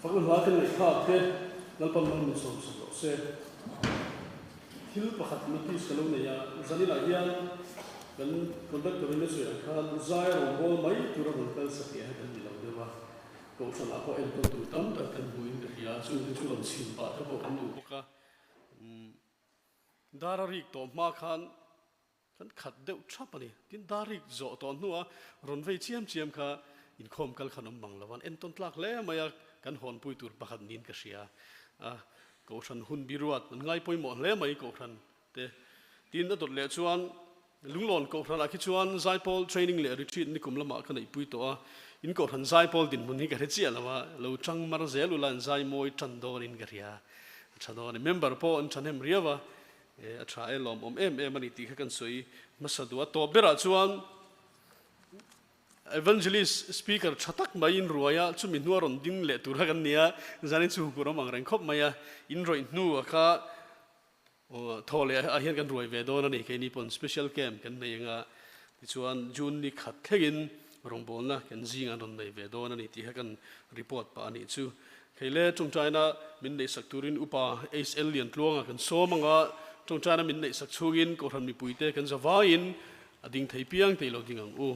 Fakna hla kan ngaihthlak te Lalpan mal min sawm sak rawh se. Thil pakhat notice ka lo nei a, zaninah hian kan conductor in a sawi ang khan zai rawngbâwl mai tura rawn kal satliah hi kan ni lo deuh a, kohhranah pawh enkawl tur tam tak kan hmuin ka hria, chungte chu rawn chhim pah te pawh kan duh bawk a. Dar a rik tawh hma khan Kan khat deuh thap a ni. Tin, dar rik zawh tawh hnua rawn vei chiam chiam kha inkhawm kal khan awm mang lo a, entawn tlak hle mai a, kan hawnpui tur pakhat niin ka hria a, Kohhran hun biruat an ngai pawimawh hle mai Kohhran te. Tin, a dawt leh chuan Lunglawn Kohhranah khi chuan Zaipawl training leh retreat nikum lamah ka neihpui tawh a, in Kohhran Zaipawl dinhmun hi ka hre chiah lo a, lo chang mar zel ula an zai mawi tan dawnin ka hria, a tha dawn a ni. Member pawh an thahnem riau a, E, a tha e, lawmawm em em a ni tih kha kan sawi hmasa duh a. Tawp berah chuan Evangelist speaker tha tak mai in ruai a, chumi hnua rawn ding leh tur kha kan ni a, zanin chu huphurh awm ang reng khawp mai a, in rawih hnu a kha thaw leh ah hian kan ruai ve dawn a ni, keini pawn special camp kan nei ang a, tichuan June ni khat thlengin rawngbawlna kan zing an rawn nei ve dawn a ni tih kha kan report pah a nih chu. Hei le tawngtaina min neihsak turin Upa HL Liantluanga kan sawm anga tawngtaina min neihsak chhungin Kohhran mipuite kan za vaiin a ding thei piang tei lo ding ang u.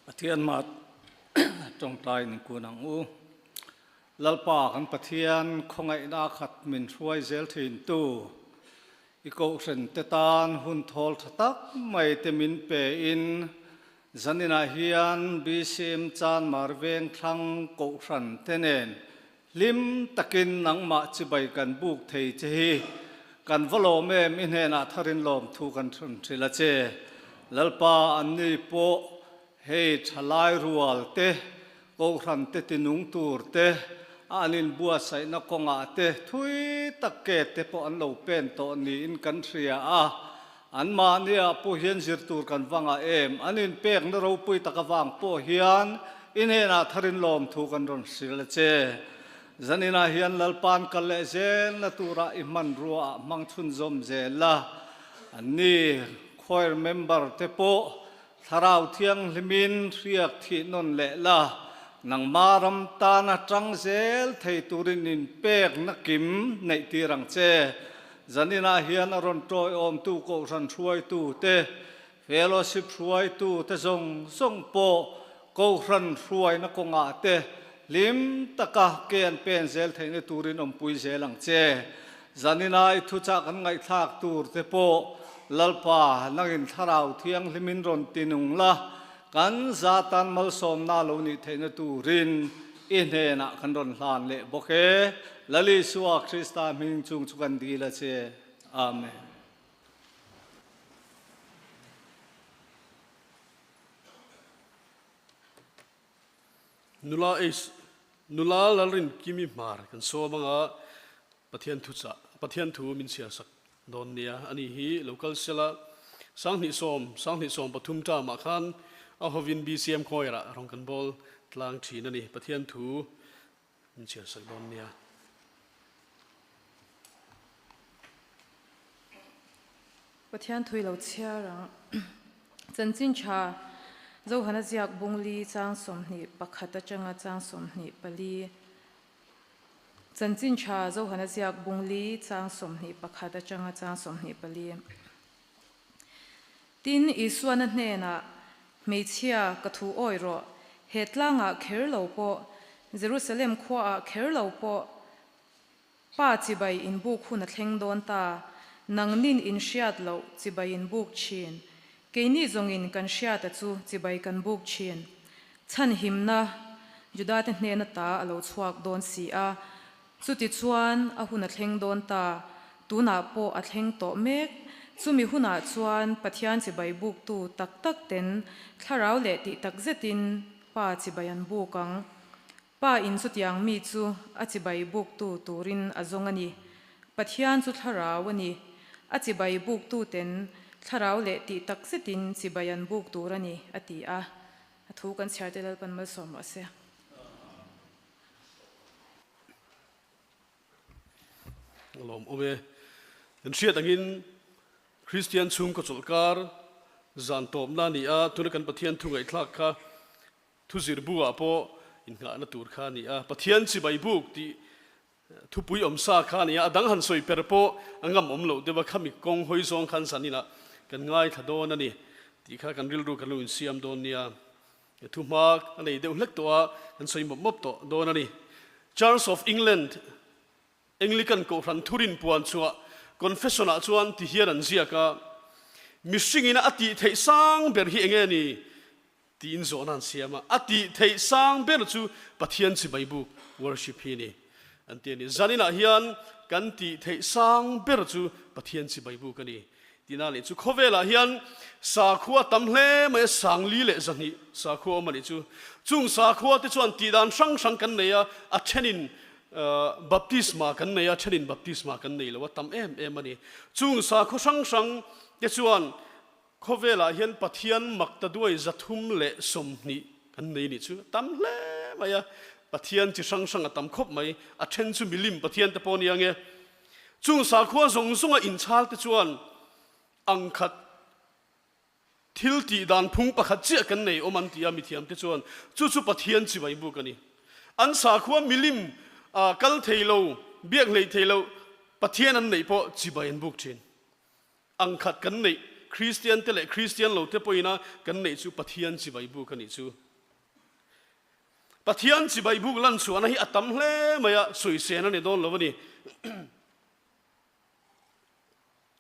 Pathian mah tawngtai ning kun ang u. Lalpa kan Pathian khawngaihna khat min hruai zel thin tu i Kohhran te tan hun thawl tha tak mai te min pe in Zaninah hian BCM Chanmar Vengthlang Kohhran te nen hlim takin nangmah chibai kan buk thei che hi kan va lawm em i hnenah tharin lawmthu kan hrun hrilh a che. Lalpa anni pawh hei thalai rual te, Kohhran te tinung tur te, a an inbuatsaihna kawngah te thui tak ke te pawh an lo pen tawh niin kan hria a. Anmahniah pawh hian zir tur kan va ngah em? An inpekna ropui tak avang pawh hian i hnenah tharin lawmthu kan rawn hrilh a che. Zaninah hian Lalpa'n kal leh zelna turah i hmanrua ah hmang chhunzawm zel la. Anni choir member te pawh Thlarau Thianghlimin hriak thih nawn leh la, nangma ram tana tang zel thei turin inpekna kim neih tir ang che. Zaninah hian a rawn tawiawmtu Kohhran hruaitu te, Fellowship hruaitu te zawng zawng pawh Kohhran hruaina kawngah te hlim taka ke an pen zel theihna turin awmpui zel ang che. Zanina i thuchah kan ngaihthlak tur te pawh Lalpa nangin Thlarau Thianghlimin rawn ti nung la, kan za tan malsawmna lo nih theihna turin i hnenah kan rawn hlan leh bawk e. Lal Isua Krista hming chung chu kan dil a che. Amen. Nula Ace, Nula Lalrinkimi Hmar kan sawm anga Pathian thu chah, Pathian thu min chhiar sak dawn nia. Ani hi lo kal sela, 2010, 2013 term ah khan a hovin BCM Choir ah rawng kan bawl tlang thin a ni. Pathian thu min chhiar sak dawn nia. Pathian thui lo chhiar ang. Chanchin tha Zohana ziak bungli chang 21 atanga chang 24. Chanchin tha Zohana ziak bungli chang 21 atanga chang 24. Tin, Isuana hnenah, Hmeichhia, ka thu awi rawh, he tlangah kher lo pawh, Jerusalem khuaah kher lo pawh, Pa chibai inbuk hun a thleng dawn ta, nangnin in hriat loh chibai in buk thin. Keini zawngin kan hriata chu chibai kan buk thin. Chhan himna Judate hnena ta a lo chhuak dawn si a, chuti chuan a hun a thleng dawn ta, tunah pawh a thleng tawh mek. Chumi hunah chuan Pathian chibai buktu tak tak ten thlarau leh tih tak zetin Pa chibai an buk ang. Pa in chutiang mi chu a chibai buktu turin a zawng a ni. Pathian chu thlarau a ni. A chibai buktuten thlarau leh tih tak zetin chibai an buk tur a ni, a ti a. A thu kan chhiar te Lalpan malsawm rawh se. A lawm awm e. Kan hriat angin Kristian chhungkaw chawlhkar zan tawpna a ni a, tuna kan Pathian thu ngaihthlak kha. Thuzir bu ah pawh innghahna tur kha a ni a, Pathian chibai buk tih thupui awm sa kha a ni a, a dang han sawi per pawh a ngam awm loh deuh a, khami kawng hawi zawng khan zaninah kan ngaithla dawn a ni tih kha kan rilru kan lo insiam dawn nia. Thu hma a nei deuh hlek tawh a, kan sawi mawp mawp tawh dawn a ni. Church of England Anglican Kohhran thurin puan chhuah Confession-ah chuan ti hian an ziak a, Mihringin a tih theih sang ber hi enge ni? tiin zawhna an siam a, a tih theih sang ber chu Pathian chibai buk, worship, hi a ni an ti a ni. Zaninah hian kan tih theih sang ber chu Pathian chibai buk a ni tihna leh chu khawvelah hian sakhua tam hle mai a, 4000 200 sakhua awm a nih chu. Chung sakhua te chuan tih dan hrang hrang kan nei a, a thenin baptisma kan nei a, thenin baptisma kan nei lo a, tam em em a ni. Chung sakhua hrang hrang te chuan Khawvelah hian Pathian mak ta duai 320 kan nei nih chu a tam hle mai a, Pathian chi hrang hrang a tam khawp mai, a then chu milim Pathian te pawh nia nge. Chung sakhua zawng zawnga inchhal te chuan ang khat thil tih dan phung pakhat chiah kan nei awm an ti a, mithiam te chuan chu chu Pathian chi mai buk a ni. An sakhua milim kal thei lo, biak hlei thei lo Pathian an neih pawh chibai an buk thin. Ang khat kan neih, Kristian te leh Kristian lo te pawhin a kan neih chu Pathian chibai buk a nih chu. Pathian chibai buk lan chhuahna hi a tam hle mai a, sawisên a ni dawn lo a ni.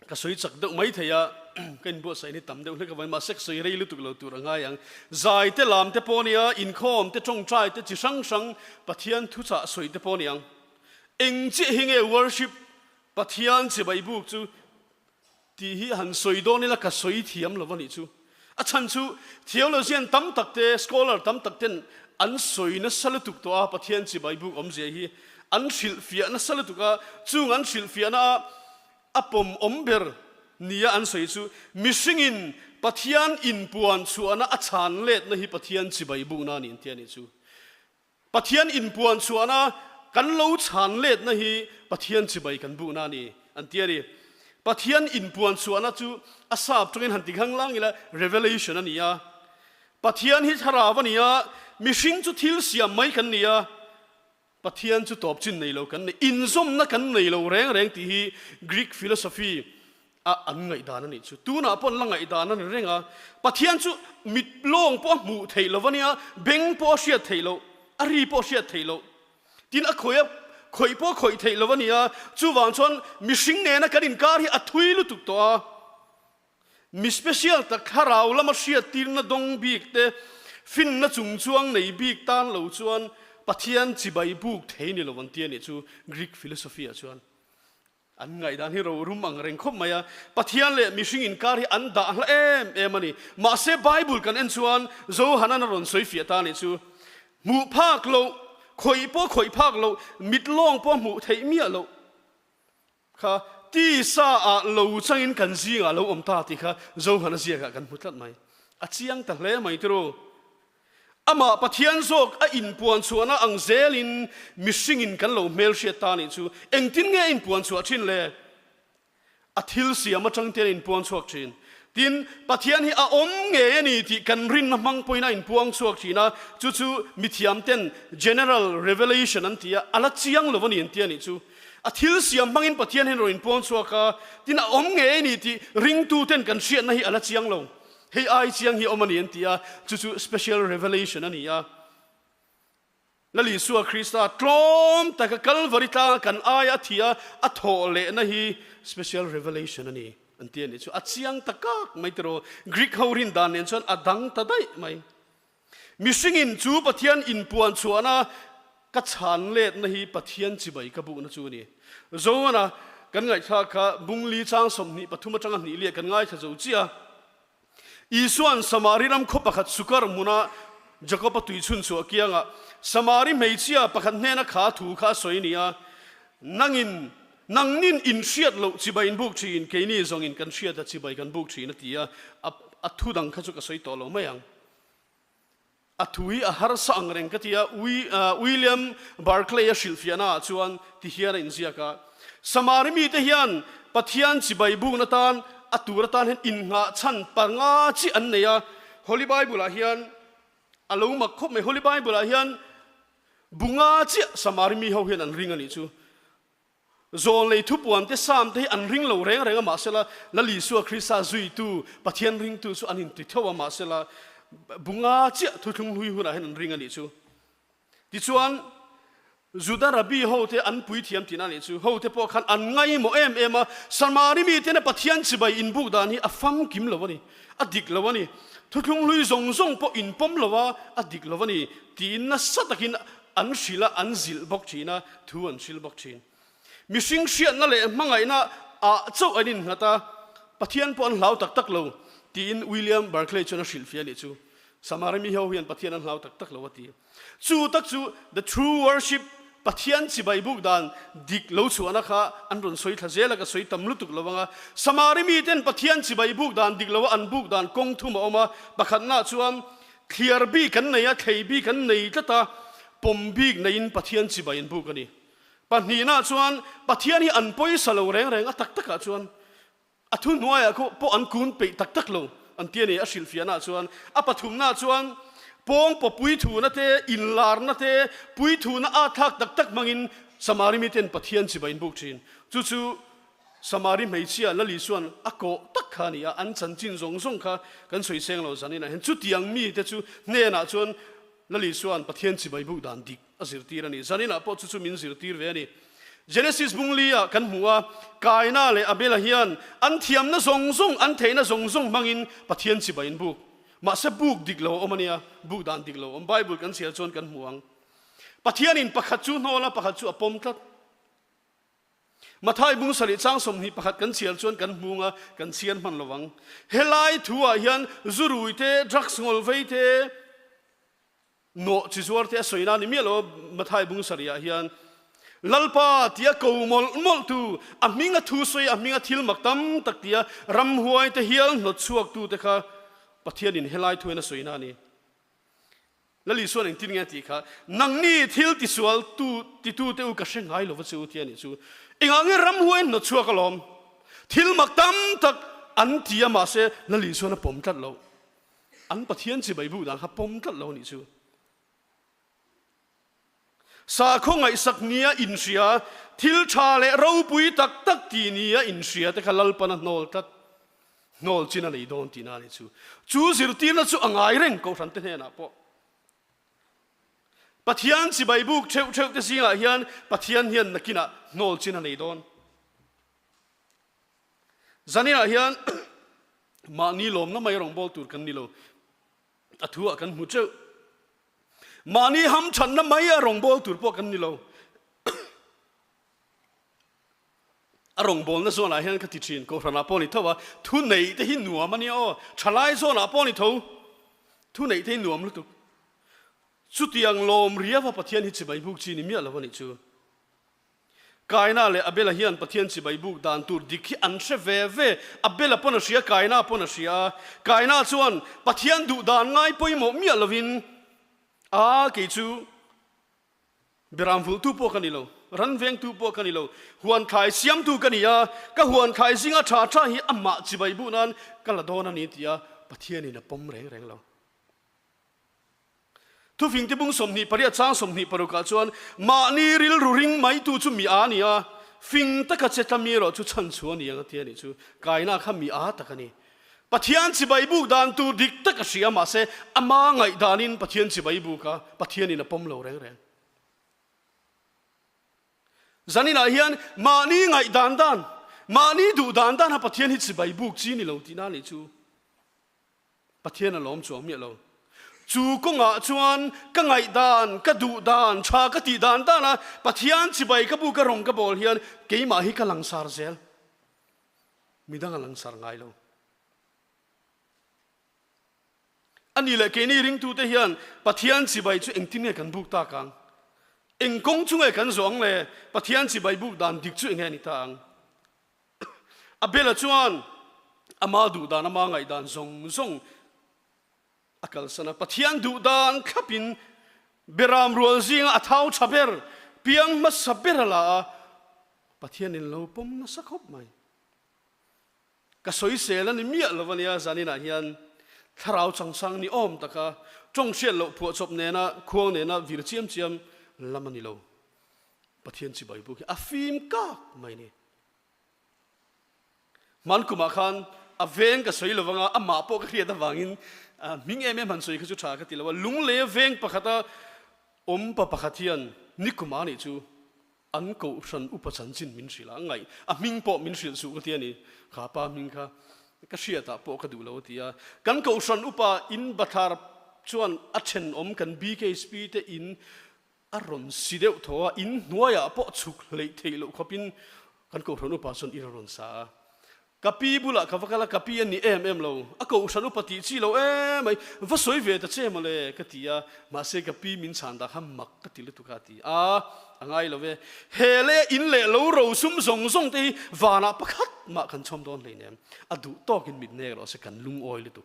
Ka sawi chak deuh mai thei a, ka inbuatsaih hi tam deuh hlek avangin mahse ka sawi rei lutuk lo tur a ngai ang. Zai te lam te pawh nia, inkhawm te tawngtai te chi hrang hrang Pathian thuchah sawi te pawh a ni ang. Eng chiah hi nge worship Pathian chibai buk chu tih hi han sawi dawn ila ka sawi thiam lo a nih chu. A chhan chu theologian tam tak te, scholar tam tak ten an sawi nasa lutuk tawh a, Pathian chibai buk awmzia hi an hrilhfiah nasa lutuk a, chung an hrilhfiahna a a pawm awm ber nia an sawi chu mihringin Pathian inpuan chhuahna a chhan letna hi Pathian chibai bukna a ni an ti a nih chu. Pathian inpuan chhuahna kan lo chhan letna hi Pathian chibai kan bukna a ni, an ti a ni. Pathian inpuan chhuahna chu a sap tangin han ti khang lang ila revelation a ni a. Pathian hi thlarau a ni a, mihring chu thil siam mai kan ni a, Pathian chu tawp chin nei lo kan ni, inzawmna kan nei lo reng reng tih hi Greek philosophy a an ngaihdan a nih chu. Tunah pawh an la ngaihdan a ni reng a, Pathian chu mit lawng pawh a hmuh theih lo a nia, beng pawh a hriat theih loh, a ri pawh a hriat theih loh, tin a khawih a khawih pawh a khawih theih lo a nia, chuvang chuan mihring nena kan inkar hi a thui lutuk tawh a, mi special tak thlarau lama hriattirna dawng bik te, finna chungchuang nei bik tan lo chuan Pathian chibai buk thei ni lo an ti a nih chu Greek philosophy ah chuan. An ngaihdan hi ro rum ang reng khawp mai a, Pathian leh mihring inkar hi an dah hla em em a ni. Mahse Bible kan en chuan Johanan a rawn sawi fiah ta a nih chu. Hmuh phak loh, khawih pawh khawih phak loh, mit lawng pawh hmuh theih miah loh kha tisa ah lo changin kan zingah lo awm ta tih kha Johana ziakah kan hmu tlat mai. A chiang ta hle mai tiraw. Amah Pathian zawk a inpuan chhuahna ang zelin mihringin kan lo hmelhriat ta nih chu engtin nge a inpuan chhuah thin le? A thil siam atang te a inpuang chhuak thin. Tin, Pathian hi a awm ngei a ni tih kan rinna hmang pawhin a inpuang chhuak thin a, chu chu mithiam ten general revelation an ti a, a la chiang lo a ni an ti a nih chu. A thil siam hmangin Pathian hian rawn inpuang chhuak a, tin a awm ngei a ni tih ringtu ten kan hriatna hi a la chiang lo. Hei ai chiang hi awm a ni an ti a, chu chu special revelation a ni a. Lal Isua Krista tlawm taka Kalvari tlanga kan aia a thi a, a thawh lehna hi special revelation a ni an ti a nih chu. A chiang ta kak mai tiraw, Greek ho rin dan nen chuan a dang ta daih mai. Mihringin chu Pathian inpuan chhuahna ka chhan letna hi Pathian chibai ka bukna chu a ni. Zoana kan ngaihthlak kha Bungli chang 23 atanga hnih liah kan ngaithla zo chiah a. Isua'n Samari ram khaw pakhat Sukar hmuna Jakob-a tui chhun chhuah kiangah Samari hmeichhia pakhat hnena kha thu kha a sawi a ni a, Nangin, nangnin in hriat loh chibai in buk thin, keini zawngin kan hriat a chibai kan buk thin a ti a, a thu dang kha chu ka sawi tawh lo mai ang. A thu hi a harsa ang reng ka ti a, William Barclay-a hrilhfiahna ah chuan ti hian a inziak a, Samari mite hian Pathian chibai bukna tan a tur atan hian innghah chhan panga chi an nei a, Holy Bible ah hian. A lo mak khawp mai. Holy Bible ah hian bunga chiah Samari mi ho hian an ring a nih chu. Zawl nei thupuan te Psalm te hi an ring lo reng reng a mahsela Lal Isua Krista zuitu Pathian ringtu chu an inti tho a mahsela bunga chiah thuthlung hlui hunah hian an ring a nih chu. Tichuan, Juda Rabbi hote an puithiam tihna a nih chu. Hote pawh khan an ngaimawh em em a, Samari mitena Pathian chibai inbuk dan hi a famkim lo a ni, a dik lo a ni, thuthlung hlui zawng zawng pawh inpawm lo a, a dik lo a ni tiin nasa takin an hrilh a, an zilh bawk thin a, thu an hrilh bawk thin. Mihring hriatna leh hmangaihna ah chauh an innghat a, Pathian pawh an hlau tak tak lo tiin William Barclay chuan a hrilhfiah a nih chu. Samari mi ho hian Pathian an hlau tak tak lo a ti. Chu tak chu the true worship, Pathian chibai buk dan dik lo chhuahna kha an rawn sawi thla zel a, ka sawi tam lutuk lo anga. Samari miten Pathian chibai buk dan dik lo a an buk dan kawng thum a awm a, pakhatnaah chuan thliar bik an nei a, thlei bik an nei tlat a, pawm bik neiin Pathian chibai an buk a ni. Pahnihnaah chuan Pathian hi an pawisa lo reng reng a tak takah chuan A thu hnuaiah khaw pawh an kun peih tak tak lo an ti a ni. A hrilhfiahnaah chuan a pathumnaah chuan pawngpaw puithuna te, inlarna te, puithuna a thlak tak tak hmangin Samari miten Pathian chibai an buk thin. Chu chu Samari hmeichhia Lal Isua'n a kawh tak kha a ni a, an chanchin zawng zawng kha kan sawi seng lo zaninah hian chutiang mite chu hnenah chuan Lal Isua'n Pathian chibai buk dan dik a zirtir a ni. Zaninah pawh chu chu min zirtir ve a ni. Genesis bung li-ah kan hmu a, Kaina leh Abela hian an thiamna zawng zawng, an theihna zawng zawng hmangin Pathian chibai an buk. Mahse buk dik lo a awm a nia, buk dan dik lo a awm. Bible kan chhiar chuan kan hmu ang. Pathianin pakhat chu hnawl a, pakhat chu a pawm tlat. Mathai bung sarih chang 21 kan chhiar chuan kan hmung a, kan chhiar hman lo vang. Helai thu-ah hian zurui te, drugs ngawlvei te, Nawh chi zuar te a sawi na ni miah lo Mathai bung sarih ah hian Lalpa tia ko mawlh mawlh tu, a hming a thu sawi, a hming a thil mak tam tak tia ramhuai te hial hnawt chhuak tu te kha Pathian in helai thuin a sawi na a ni. Lal Isuan engtin nge a tih kha, Nangni thil tisual tu titu te u ka hre ngai lova che u tia nih chu. Engah nge ramhuai hnawt chhuak alawm? Thil mak tam tak an ti a mahse Lal Isuan a pawm tlat lo. An Pathian chibai buk dan kha pawm tlat lo nih chu. Sakhaw ngaihsak nia inhria, thil tha leh ropui tak tak ti nia inhria te kha Lalpan a hnawl tlat. Hnawl chin a nei dawn tihna a nih chu. Chu zirtirna chu a ngai reng Kohhran te hnenah pawh. Pathian chibai buk theuh theuh te zingah hian Pathian hian nakinah hnawl chin a nei dawn. Zaninah hian mahni lawmna mai rawngbâwl tur kan ni lo, a thu ah kan hmu teuh. Mahni hamthanna mai a rawngbâwl tur pawh kan ni lo. A rawngbâwlna zawnah hian ka ti thin, Kohhranah pawh ni tho a, thu neih te hi nuam a nia aw, thalai zawnah pawh ni tho, thu neih te hi nuam lutuk. Chutiang lawm riava Pathian hi chibai buk chi ni miah lo a nih chu. Kaina leh Abela hian Pathian chibai buk dan tur dik hi an hre ve ve. Abela pawn a hria, Kaina pawn a hria. Kaina chuan Pathian duh dan ngai pawimawh miah lovin, A, kei chu beram vulhtu pawh ka ni lo, ran vengtu pawh ka ni lo, huan thlai siamtu ka ni a, ka huan thlai zinga tha tha hi amah chibai buh nan ka la dawn a ni tia Pathianin a pawm reng reng lo. Thufingte bung 28 chang 26 ah chuan mahni rilru ring maitu chu mi a ni a, fing taka che tlami erawh chu chhan chu a ni ang a ti a nih chu. Kaina kha mi a tak a ni. Pathian chibai buk dan tur dik tak a hria mahse ama ngaihdanin Pathian chibai buk a, Pathianin a pawm lo reng reng. Zaninah hian mahni ngaihdan dan, mahni duh dan dan a Pathian hi chibai buk chi ni lo tihna a nih chu. Pathian a lawm chuang miah lo. Chu kawngah chuan ka ngaihdan, ka duhdan, tha ka tih dan dan a Pathian chibai ka bu ka rawng ka bawl hian keimah hi ka langsar zel. Midang a langsar ngai lo. A ni leh keini ringtute hian Pathian chibai chu engtin nge kan buk tak ang? Eng kawng chu nge kan zawh ang le? Pathian chibai buk dan dik chu eng nge ni ta ang? Abela chuan ama duhdan, ama ngaihdan zawng zawng a kalsan a. Pathian duhdan thlapin Beram rual zinga a thau tha ber, piang hmasa ber a la a, Pathianin lo pawm nasa khawp mai. Ka sawisel a ni miah lo a nia, zaninah hian. Thlarau changsang ni awm taka tawng hriat loh phuahchawp nena khuang nena vir chiam chiam lam a ni lo. Pathian chibai buk hi a fim kak mai ni. Hman kumah khan a veng ka sawi lovang a, amah pawh ka hriat avangin hming em em han sawi kha chu tha ka ti lo a. Lunglei a veng pakhata awm pa pakhat hian nikumah nih chu an kohhran upa chanchin min hrilh a, a ngaih a hming pawh min hrilh suh ka ti a ni. Kha pa hming kha ka hriatah pawh ka duh lo a ti a. Kan kohhran upa in bathlar chuan a thenawm kan BKSP te in a rawn si deuh tho a, in hnuaiah pawh chhuk hleih theih loh khawpin kan kohhran upa chuan in a rawn sa a. Ka pi bulah ka va kal a, ka pi a ni em em lo, a kohhran upa tih chi lo em mai, va sawi ve ta che mawle ka ti a, mahse ka pi min chhan dah kha mak ka ti lutuk a ti a, a ngai lo ve, he leh in leh lo ro sum zawng zawng te hi vanah pakhat mah kan chhawm dawn hleinem, a duh tawkin mit nek rawh se kan lungawi lutuk.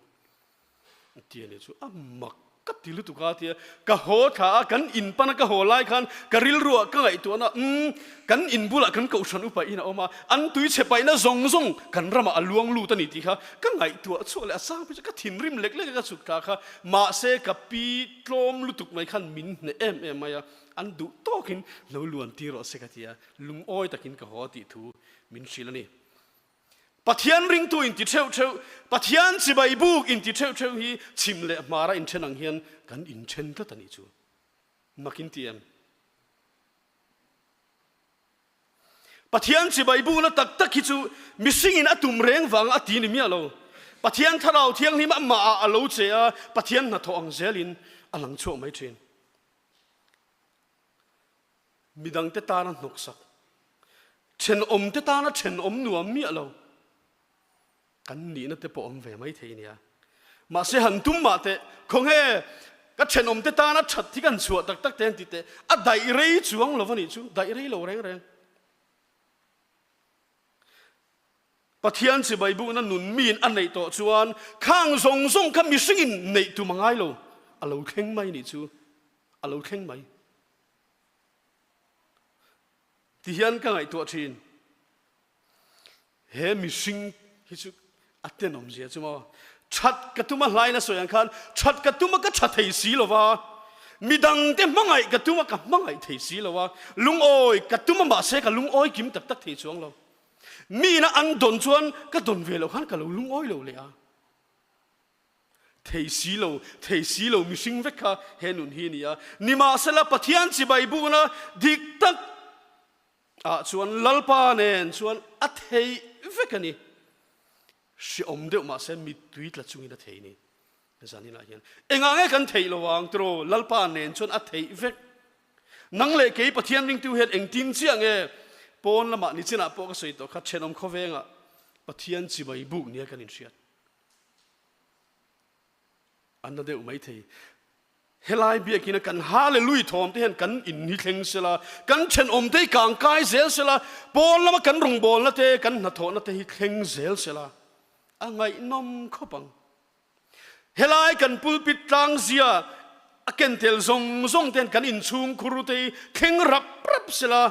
Ti a ni chu a mak ka ti lutuk a tia ka haw thla a kan in pana ka haw lai khan ka rilruah ka ngaihtuahna umm kan in bulah kan kohhran upa in a awm a an tui chhe paihna zawng zawng kan ramah a luang lut a ni tih kha ka ngaihtuah chhuah leh a sang phei chu ka thinrim lek lek a ka chhuk thla kha mahse ka pi tlawm lutuk mai khan min hneh em em mai a an duh tawkin lo luan tir rawh se ka ti a lungawi takin ka haw a tih thu min hrilh a ni. Pathian ringtu inti theuh theuh, Pathian chibai buk inti theuh theuh hi chhim leh hmara inthen ang hian kan inthen tlat a nih chu. Mak inti em? Pathian chibai bukna tak tak hi chu mihringin a tum reng vanga a ti ni miah lo. Pathian Thlarau Thianghlim amahah a lo che a, Pathian hnathawh ang zelin a lang chhuak mai thin. Midangte tana hnawksak, thenawmte tana thenawm nuam miah lo kan nihna te pawh awm ve mai thei nia. Mahse han tum mah teh, khawnge ka thenawmte tana that hi kan chhuah tak tak te an ti teh, a daih rei chuang lo a nih chu, daih rei lo reng reng. Pathian chibai bukna nun miin a neih tawh chuan khang zawng zawng kha mihringin neih tum a ngai lo, a lo thleng mai nih chu, a lo thleng mai. Ti hian ka ngaihtuah thin. He mihring hi chu a tenawm zia chu maw. That ka tum a hlain a sawi ang khan that ka tum a ka tha thei si lo va, midangte hmangaih ka tum a ka hmangaih thei si lo a, lungawi ka tum a mahse ka lungawi kim tak tak thei chuang lo. Miin a an dawn chuan ka dawn ve loh khan ka lo lungawi lo leh a. Thei si lo, thei si lo mihring vek kha he nun hi a ni a. Nimahsela Pathian chibai bukna dik tak ah chuan Lalpa nen chuan a thei vek a ni. Hreawm deuh mahse mittui tla chungin a thei a ni. Zaninah hian engah nge kan theih lo ang tiraw? Lalpa nen chuan a theih vek. Nang leh kei Pathian ringtu hian engtin chiah nge pawn lamah nichinah pawh ka sawi tawh kha thenawm khawvengah Pathian chibai buk nia kan inhriat. An na deuh mai thei. Helai biakina kan Hallelui thawm te hian kan in hi thleng sela, kan thenawm te hi kang kai zel sela, pawn lama kan rawngbawlna te, kan hnathawhna te hi thleng zel sela, a ngaihnawm khawp ang. Helai kan pulpit tlang zia a ken tel zawng zawng te hian kan inchhung khur te hi thleng rap rap sela,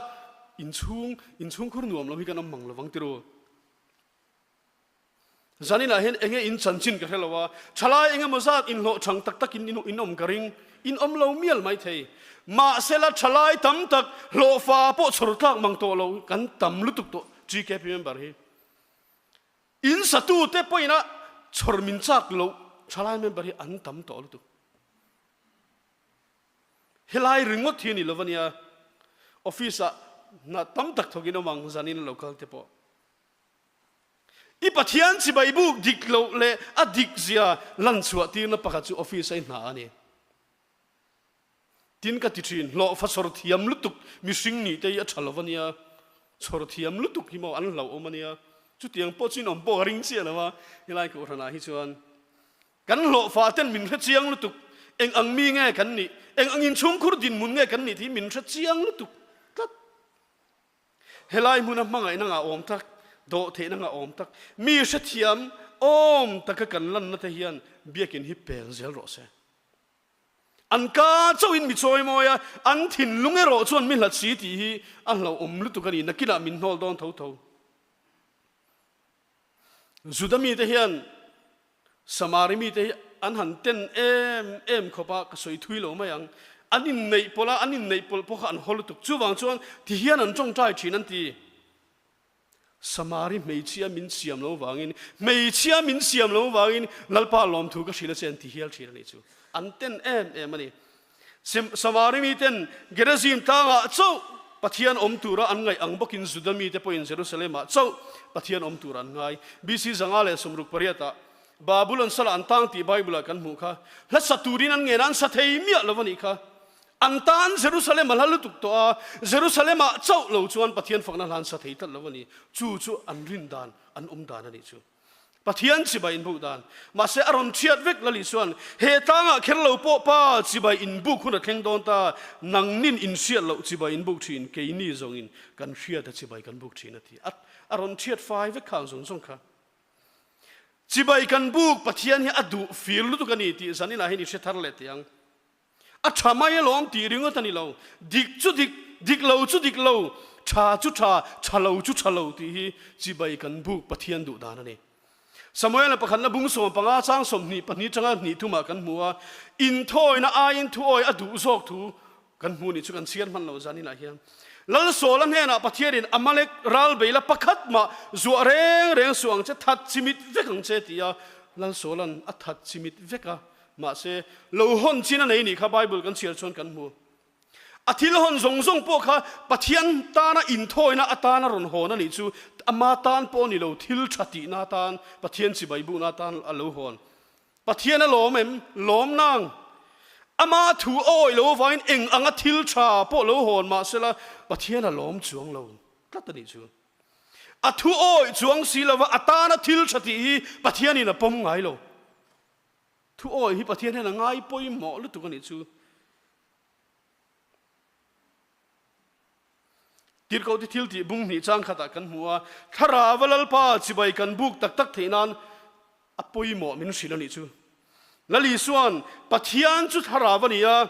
inchhung inchhung khur nuam lo hi kan awm mang lovang tiru. Zaninah hian enge in chanchin ka hre lo a, thalai eng emaw zat inhlawh chang tak takin in awm ka ring, in awm lo mial mai thei. Mahsela thalai tam tak hlawhfa pawh chhawr tlak mang tawh lo kan tam lutuk tawh GKP member hi. In satute pawhin a chhawr min chak loh thalai member hi an tam tawh lutuk. Helai ringawt hi a ni lo a nia, office ah hna tam tak thawkin awm ang zanin local te pawh. I Pathian chibai buk dik loh leh a dik zia lan chhuah tirna pakhat chu office a i hna a ni. Tin ka ti thin, hlawhfa chhawr thiam lutuk mihring nih te hi a tha lo a nia, chhawr thiam lutuk hi maw an hlauhawm a nia, chutiang pawh chu inawm pawh ka ring chiah lo a, helai kohhranah hi chuan kan hlawhfa ten min hre chiang lutuk, eng ang mi nge kan nih, eng ang inchhungkhur dinhmun nge kan nih tih hi min hre chiang lutuk tlat. Helai hmuna hmangaihna ngah awm tak, dawhtheihna ngah awm tak, mi hrethiam awm taka kan lanna te hian biakin hi pel zel rawh se. An ka chauhin mi chawi mawi a, an thinlung erawh chuan mi hlat si tih hi a hlauhawm lutuk a ni, nakinah min hnawl dawn tho tho. Juda mite hian Samari mite hi. an han ten em em khawp a, ka sawi thui lo mai ang. An inneih pawlh a, an inneih pawlh pawh kha an haw lutuk. Chuvang chuan ti hian an tawngtai thin an ti. Samari hmeichhia min siam lo vangin, hmeichhia min siam lo vangin Lalpa lawmthu ka hrilh a che an ti hial thin a nih chu. An ten em em a ni. Samari miten Gerizim tlangah chauh Pathian awm tura an ngaih ang bawkin Juda mite pawhin Jerusalem-ah chauh Pathian awm tura an ngai. BC 568-ah Babulon salah an tang tih Bible-ah kan hmuh kha. Hla sa turin an ngen a, an sa thei miah lo a nih kha. An tan Jerusalem a hla lutuk tawh a, Jerusalem-ah chauh lo chuan Pathian fakna hla an sa thei tlat lo a ni. Chu chu an rin dan, an awm dan a nih chu. Pathian chibai inbuk dan. Mahse a rawn thiat vek Lali chuan, He tlangah kher lo pawh pa chibai inbuk hun a thleng dawn ta, nangnin inhriat loh chibai inbuk thin, keini zawngin kan hriat a chibai kan buk thin a ti. A rawn thiat fai vek khang zawng zawng kha. Chibai kan buk Pathian hi a duh fir lutuk a ni tih zaninah hian i hre thar leh teh ang. A tha mai alawm tih ringawt a ni lo. Dik chu dik, dik lo chu dik lo, tha chu tha, tha lo chu tha lo tih hi chibai kan buk Pathian duh dan a ni. Samuela pakhatna bung 15 chang 22 tanga hnih thumah kan hmu a, inthawina aiin thuawi a duh zawk thu kan hmu nih chu kan chhiar hman lo zaninah hian. Lal Sawla hnenah Pathianin Amalek ral beila pakhat mah zuah reng reng suh ang che, that chimit vek ang che ti a, Lal Sawla'n a that chimit vek a, Mahse, lo hawn chin a nei nih kha Bible kan chhiar chuan kan hmu. A thil hawn zawng zawng pawh kha Pathian tana inthawina atana rawn hawn a nih chu ama tan pawh a ni lo, thil tha tihna atan, Pathian chibai bukna atan a lo hawn. Pathian a lawm em? Lawm nang. Ama thu a awih lo avangin eng anga thil tha pawh lo hawn mahsela Pathian a lawm chuang lo tlat a nih chu. A thu awih chuang si lova a tana thil tha tih hi Pathianin a pawm ngai lo. Thu awi hi Pathian hian a ngai pawimawh lutuk a nih chu. Tirhkohte thil tih bung hnih chang khatah kan hmu a, Thlarauva Lalpa chibai kan buk tak tak theih nan a pawimawh min hrilh a nih chu. Lal Isua'n Pathian chu Thlarau a ni a,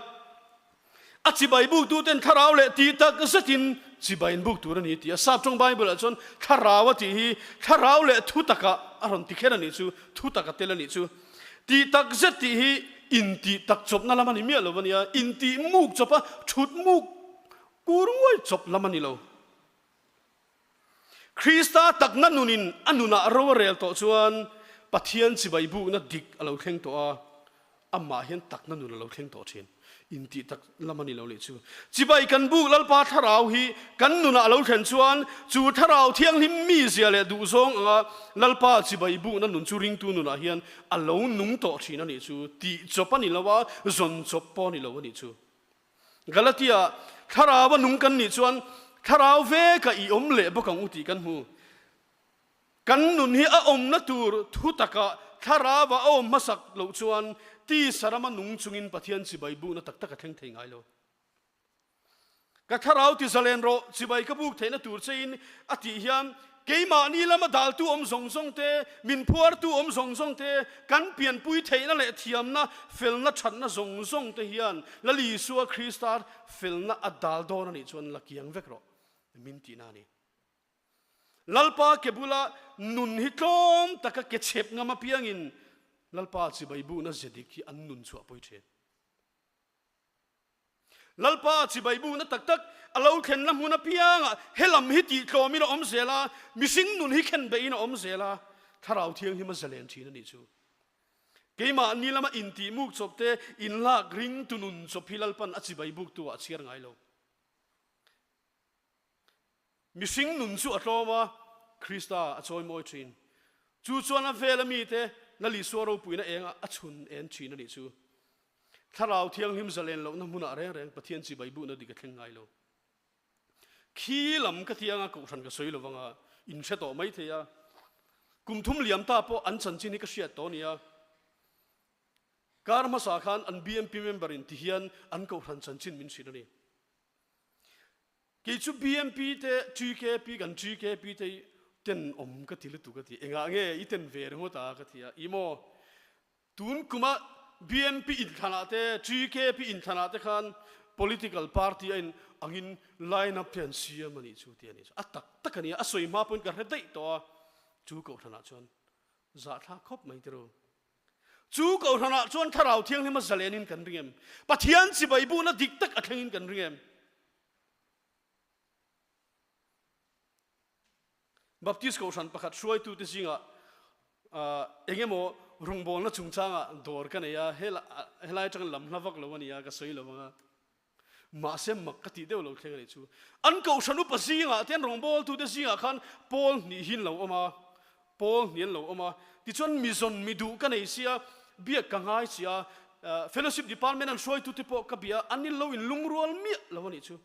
A chibai buktuten thlarau leh tih tak zetin chibai in buk tur a ni tih a Sap tawng Bible-ah chuan thlarau a tih hi thlarau leh thu takah a rawn ti kher a nih chu, thu tak a tel a nih chu. Tih tak zet tih hi intih tak chawpna lam a ni miah lo a nia, intih muk chawpa thut muk kur nguai chawp lam a ni lo. Krista takna nunin a nunah ro a rel tawh chuan Pathian chibai bukna dik a lo thleng tawh a, amah hian takna nun a lo thleng tawh thin. Intih tak lam a ni lo leh chu. Chibai kan buk Lalpa thlarau hi kan nunah a lo thlen chuan chu thlarau thianghlim mizia leh duhzawng anga Lalpa chibai bukna nun chu ringtu nunah hian a lo nung tawh thin a nih chu. Tih chawp a ni lo a, zawn chawp pawh a ni lo a nih chu. Galatia, Thlarau a nung kan nih chuan thlarau veka i awm leh bawk ang u tih kan hmu. Kan nun hi a awmna tur thu takah thlarau a awm hmasak loh chuan tisa rama nung chungin Pathian chibai bukna tak tak a thleng thei ngai lo. Ka thlarau ti zalen rawh, chibai ka buk theihna tur chein a tih hian Keimahni lama daltu awm zawng zawng te, min phuartu awm zawng zawng te, kan pianpui theihna leh thiamna, felna thatna zawng zawng te hian Lal Isua Krista felna a dal dawn a nih chuan la kiang vek rawh min tihna a ni. Lalpa ke bula nun hi tlawm taka ke chhep ngam apiangin Lalpa chibai buhna ze dik hi an nun chhuah pawi thin. Lalpa chibai bukna tak tak a lo thlenna hmun apiangah he lam hi tihtlawmin a awm zel a, mihring nun hi khenbeihin a awm zel a, Thlarau Thianghlim a zalen thin a nih chu. Keimah ni lama intihmuk chawp te, inlak ring tu nun chawp hi Lalpan a chibai buktu ah a chhiar ngai lo. Mihring nun chu a tlawm a, Krista a chawimawi thin. Chu chuan a vela mite Lal Isua ropuina engah a chhun en thin a nih chu. Thlarau Thianghlim zalen lohna hmunah reng reng Pathian chibai buhna dik a thleng ngai lo. Khi lam ka tianga kohhran ka sawi lovang a, in hre tawh mai thei a. Kum thum liam ta pawh an chanchin hi ka hriat tawh a nia. Kar hmasa khan an BMP member in tihian an kohhran chanchin min hrilh a ni. Kei chu BMP te TKP kan TKP te hi ten awm ka ti lutuk a ti. Engah nge i ten ve ringawt a ka ti a. I maw tun kuma BMP inthlanah te TKP inthlanah te khan political party a in angin line up te an siam a nih chu ti a nih chu. A tak tak a nia a sawi hma pawhin ka hre daih tawh a chu kohhranah chuan zahthlak khawp mai tiraw. Chu Kohhranah chuan Thlarau Thianghlima zalenin kan ring em? Pathian chibai bukna dik tak a thlengin kan ring em? Baptist Kohhran pakhat hruaitute zingah eng emaw rawngbawlna chungchangah dawr ka nei a, helai atangin lam hla vak lo a nia, ka sawi lo ang a. Mahse mak ka tih deuh lo thleng a nih chu. An Kohhran upa zingah te, an rawngbawltute zingah khan Paul hnih hi an lo awm a, Paul hnih an lo awm a. Tichuan mi zawn mi duh ka nei sia, biak ka ngai sia, Fellowship Department an hruaitute pawh ka bia, an in lo inlungrual miah lo a nih chu.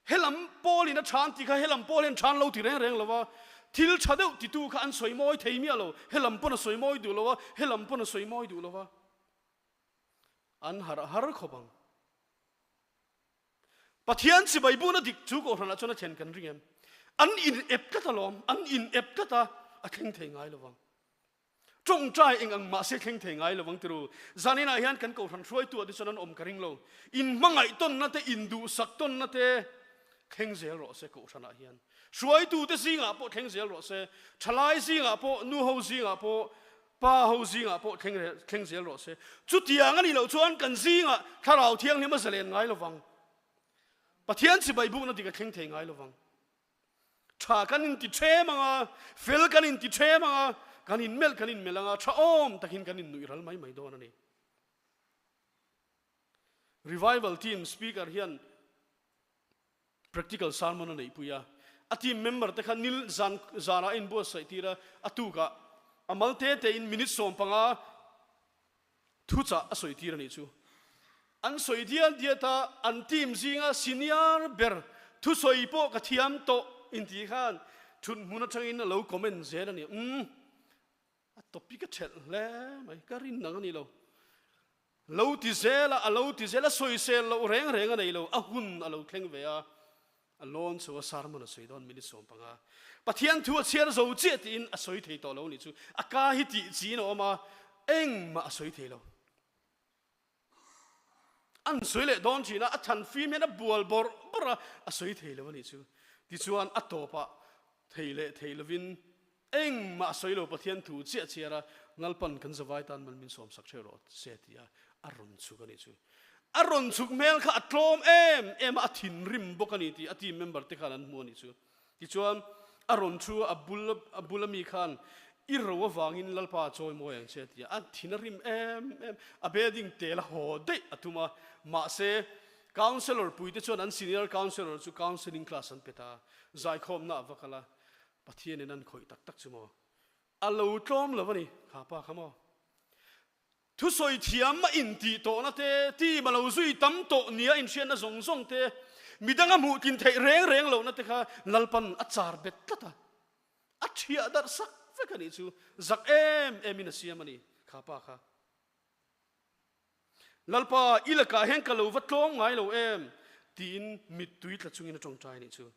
Helam Paul-in a than tih kha helam Paul hian than lo ti reng reng lo a, thil tha deuh titu kha an sawi mawi thei miah lo, helam pawn a sawi mawi duh lo a, helam pawn a sawi mawi duh lo a, an harh har khawp ang. Pathian chibai buna dik chu Kohhranah chuan a thlen kan ring em? An in ep tlat alawm, an in ep tlat a, a thleng thei ngai lo vang. Tawngtai eng ang mahse thleng thei ngai lovang tiru. Zaninah hian kan Kohhran hruaituah te chuan an awm ka ring lo. In hmangaih tawnna te, in duhsak tawnna te thleng zel rawh se Kohhranah hian. Hruaitu te zingah pawh thleng zel rawh se. Thalai zingah pawh, nu ho zingah pawh, pa ho zingah pawh thleng thleng zel rawh se. Chutiang a nih loh chuan kan zingah Thlarau Thianghlim a zalen ngai lovang. Pathian chibai bukna dik a thleng thei ngai lovang. Tha kan inti ṭhem ang a, fel kan inti ṭhem ang a, kan inmelh kan inmelh ang a, tha awm takin kan innuih ral mai mai dawn a ni. Revival team speaker hian practical sermon a neihpui a, a team member te kha nil zan zanah a inbuatsaih tir a, a tukah a mal te tein minute 15 Thuchah a sawi tir a nih chu. An sawi dial diat a, an team zinga senior ber thusawi pawh ka thiam tawh inti khan thut hmun atangin a lo comment zel a ni. Umm, a topic a thelh hle mai, ka rin ang a ni lo. Lo ti zel a, a lo ti zel a, sawisel loh reng reng a nei lo, a hun a lo thleng ve a. A lawn chho a sermon a sawi dawn minute 15. Pathian thu a chhiar zo chiah tiin a sawi thei tawh lo nih chu. A ka hi tih chiin a awm a, engmah a sawi thei lo. An sawi leh dawn thin a, a than fim hian a bual bawrh bawrh a, a sawi thei lo a nih chu. Tichuan a tawpah thei leh thei lovin Engmah sawi lo Pathian thu chiah chhiar a, Ngalpan kan zavai tan mal min sawmsak hreh rawh se ti a, a rawn chhuk a nih chu. A rawn chhuk hmel kha a tlawm em em a, a thinrim bawk a ni tih a team member te khan an hmu a nih chu. Tichuan a rawn thu a, a bul a bul ami khan i ro avangin Lalpa a chawi mawi ang che ti a, a thin a rim em em, a bedding tel a haw daih a tum a, mahse counsellor pui te chuan an senior counsellor chu counselling class an pe ta, zaikhawmna a va kal a, Pathianin an khawih tak tak chu maw? A lo tlawm lo a ni, kha pa kha maw? Thusawi thiam a intih tawhna te, team a lo zui tam tawh nia inhriatna zawng zawng te, midang a hmuh tlin theih reng reng lohna te kha Lalpan a char bet tlat a, a thiah darh sak vek a nih chu, zak em emin a siam a ni, kha pa kha. Lalpa, i lakah hian ka lo va tlawm ngai lo em? tiin mittui tla chungin a tawngtai a nih chu.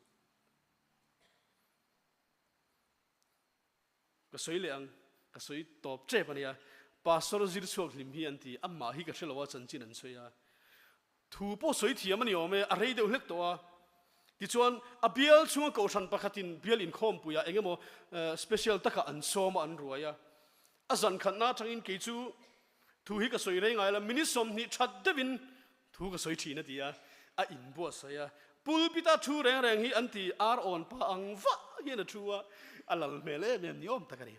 Ka sawi leh ang, ka sawi tawp tep a nia. Pastor zir chhuak hlim hi an ti, amah hi ka hre lo a, chanchin an sawi a. Thu pawh sawi thiam a ni awm e, a rei deuh hlek tawh a. Tichuan, a bial chhunga kohhran pakhatin bial inkhawmpuiah eng emaw special takah an sawm a, an ruai a. A zan khatna atangin kei chu thu hi ka sawi rei ngai lo, minute 20 that deuhin Thu ka sawi thin a ti a, a inbuatsaih a, pulpit-a thu reng reng hi an ti ar awn pa ang vah hian a thu a, a lal hmel em em ni awm tak a ni.